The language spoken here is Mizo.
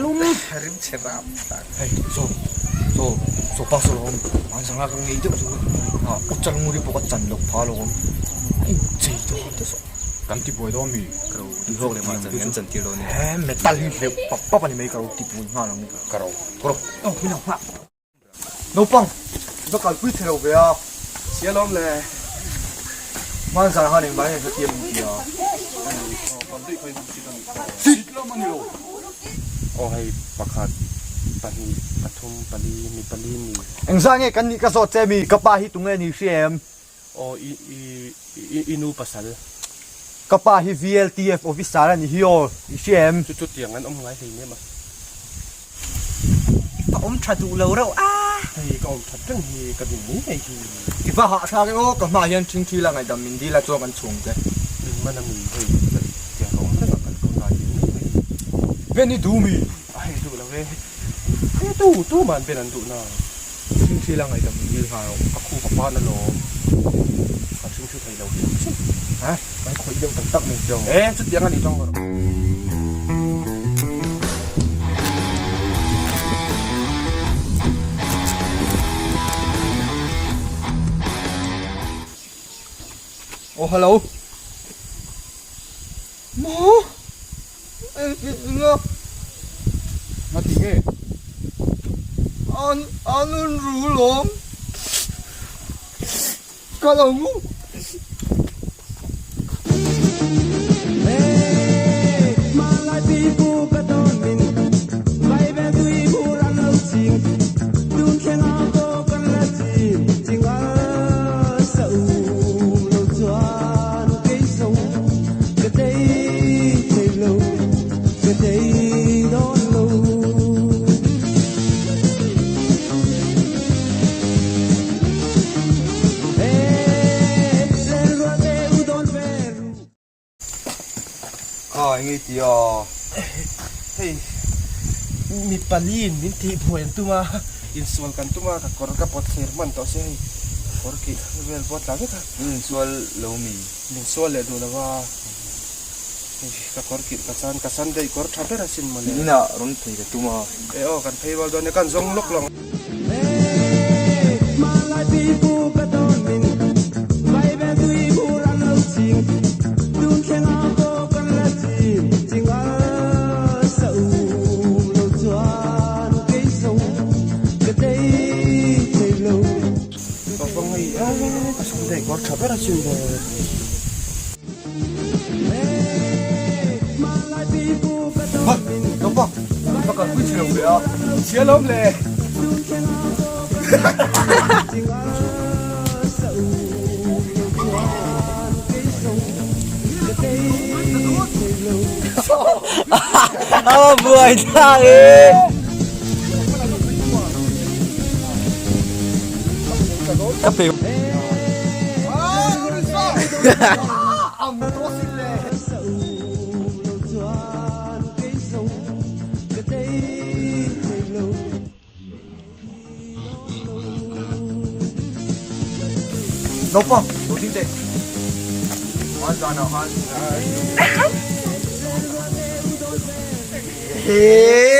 lum. Rim chhe rap thlak. Hei chaw chaw chaw pa saw lawm an zanga ka ngei deuh chu a u chal nguri pawh ka chan loh phah alawm a in chei dawn te saw. Kan ti buai dawn mi ka ro ti hlawk leh mah chan kan chan tir dawn nia. He metal hi hleuh pap pap a ni mai ka ro ti buai nghal ang ni. Ka ro ka ro. Aw min ang nghah. Naupang va kalpui thei lo ve a. Sia lawm le. Hman zan khan engvangin nge hrethiam in ti a? Sit lam a ni lo. Aw hei pakhat, pahnih, pathum, pali, mi pali ni. Engzah nge kan nih ka zawt che mi? Ka pa hi tunge ni hria em? Aw i i i i nu pasal. Ka pa hi VLTF officer a ni hi aw, i hria em? Chu chu tiang an awm ngai hlei nem a. I va awm tha duh lo reuh a. Hei ka awm that reng hi ka din mai mai hi. I va hahthlak e aw, ka hmaah hian ṭhingṭhi la ngaihdam min dil a chuan kan chhung che. Min man a mi hei tiang ka awm reng a kan ko ngai dil mai mai. Ben i duh mi? A hei duh lo e. Hei tu tu man Ben an duh na. Ṭhingṭhi la ngaihdam min dil nghal rawh. Ka khup a pan alawm. Ka ṭhingṭhi thei lo hrim hrim. Ha? Kan khawih deuh tak tak mai chiang. E, chutiang a nih ṭang rawh. Aw hello. Maw? Engtin a? Ngati nge? An an un ru lawm. Ka lo ngu. Kha eng ei tia? Hei mi paliin min tih buai an tum a, insual kan tum a, ka kawr ka pawt thler hman tawh se hei ka kawr kih vel pawh a tla vek a. Insual lo mi? Min sual leh duh lo a, hei ka kawr kilh ka chan, ka Sunday kawr tha ber asin mawle. Inah rawn phei ka tum a. E aw kan phei rual dawn e, kan zawng lawk lo ang. Ka va ngei a, ka Sunday kawr tha ber asin mawle. A buai thlak e. Ka pe. Naupang, lo ding teh. An zanah khan. He.